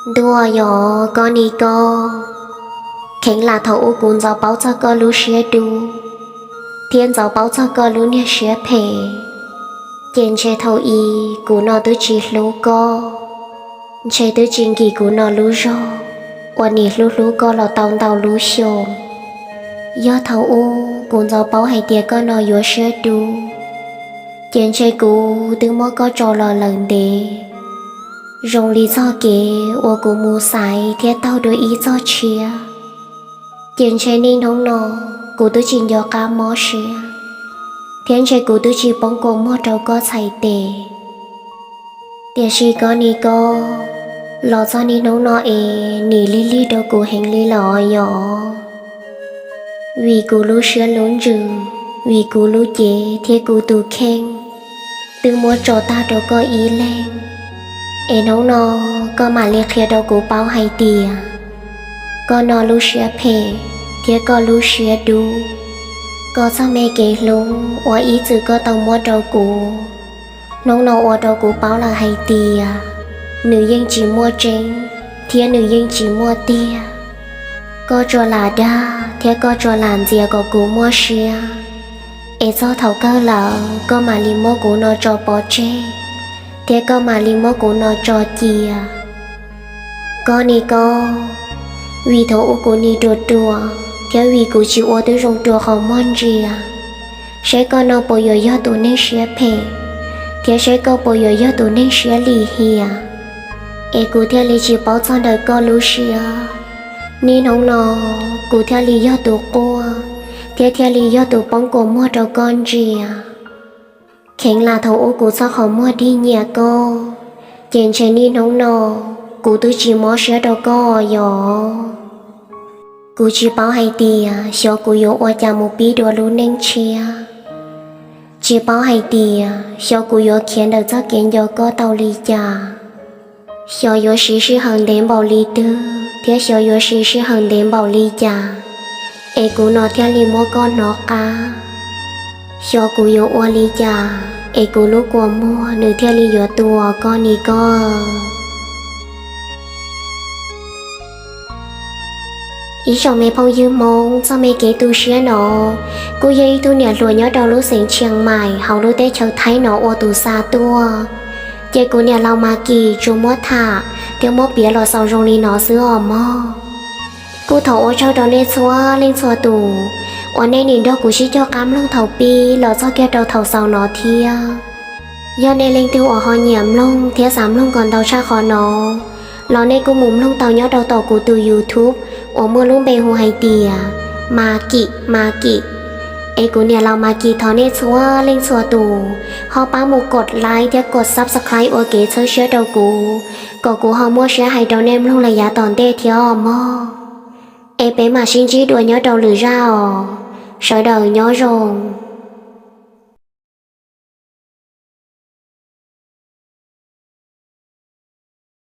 Ntuj yog koj ni koj, kheev lam thaum ub kuv ntxov paub txog koj lub siab dub thiab ntxov paub txog koj lub niag siab phem, ces ntshe thaum i kuv no twb tsis hlub koj, ntshe twb tsis nkim kuv no lub zog uas nim hlub hlub koj los tau ntau lub xyoos. Yog thaum ub kuv ntxov paub hais tias koj no yuav siab dub, ces ntshe kuv twb muab koj tso los lawm ntev, zoo li txoj kev uas kuv mus xaiv thiab taug dua ib txoj tshiab. Ces ntshe niaj hnub no kuv twb tsis nco qab mob siab, thiab ntshe kuv twb tsis poob kua muag rau koj txhais tes. Tiam sis koj ni koj, los txog niaj hnub no es nim lig lig rau kuv heev li lawm os yog, vim kuv lub siab lub ntsws, vim kuv lub cev thiab kuv tus kheej twb muab tso tag rau koj ib leeg. Es hnub no koj mam li qhia rau kuv paub hais tias koj no lub siab phem thiab koj lub siab dub, koj txoj me kev hlub uas ib txwm koj tau muab rau kuv, hnub no ua rau kuv paub lawm hais tias nws yeej tsis muaj tseeb thiab nws yeej tsis muaj tiag. Koj tsuas lam dag thiab koj tsuas lam ntxias kom kuv muaj siab, es txog thaum kawg lawm koj mam li muab kuv no tso pov tseg, thiab koj mam li muab kuv no tso cia. Koj ni koj, vim thaum ub kuv nim ruam ruam thiab vim kuv tsis ua tib zoo rua qhov muag ntsia, saib koj no puas yuav yog tus neeg siab phem, thiab saib koj puas yuav yog tus neeg siab lim hiam, es kuv thiaj li tsis paub txog ntawm koj lub siab. Niaj hnub no kuv thiaj li yog tus quaj, thiab thiaj li yog tus poob kua muag rau koj ntsia. Kheev lam thaum ub kuv txoj qhov muag dig nyiam koj, ces ntshe niaj hnub no kuv twb tsis mob siab rau koj yog. Kuv tsis paub hais tias xyov kuv yuav ua cas mus pib dua lub neej tshiab. Tsis paub hais tias xyov kuv yuav khiav ntawm txoj kev nco koj tau li cas. Xyov yuav siv sij hawm ntev npaum li twg thiab xyov yuav siv sij hawm ntev npaum li cas, es kuv no thiaj li muab koj hnov qab. Xyov kuv yuav ua li cas, es kuv lub kua muag nws thiaj li yuav tu koj ni koj. Ib tsoom me phooj ywg Hmoob, txoj me kev tu siab no kuj yog ib tug niam hluas nyob rau lub xeev Tshias Mais hauv lub teb chaws Thaib no ua tus xa tuaj. Ces kuv niam laus Mas Kim tsuas muab tham thiab muab piav los xaus zoo li no xwb os mog. Kuj thov ua tsaug rau nej txhua leej txhua tus uas nej nim nrog kuv sib cog qab mloog thaum pib los txog kiag rau thaum xaus no thiab. Yog nej leej twg uas ho nyiam mloog thiab xav mloog kom ntau tshaj qhov no, los nej kuj mus mloog tau nyob rau tom kuv tus YouTube uas muaj lub npe hu hais tias Mas Kim, Mas Kim. Es kuv niam laus Mas Kim thov nej txhua leej txhua tus ho pab mus kov like thiab kov subscribe ua kev txhawb siab rau kuv, kom kuv ho muaj siab hais rau nej mloog lawm yav tom ntej thiab os mog. Es peb mam sib ntsib dua nyob rau lwm zaj os. Sawv daws nyob zoo.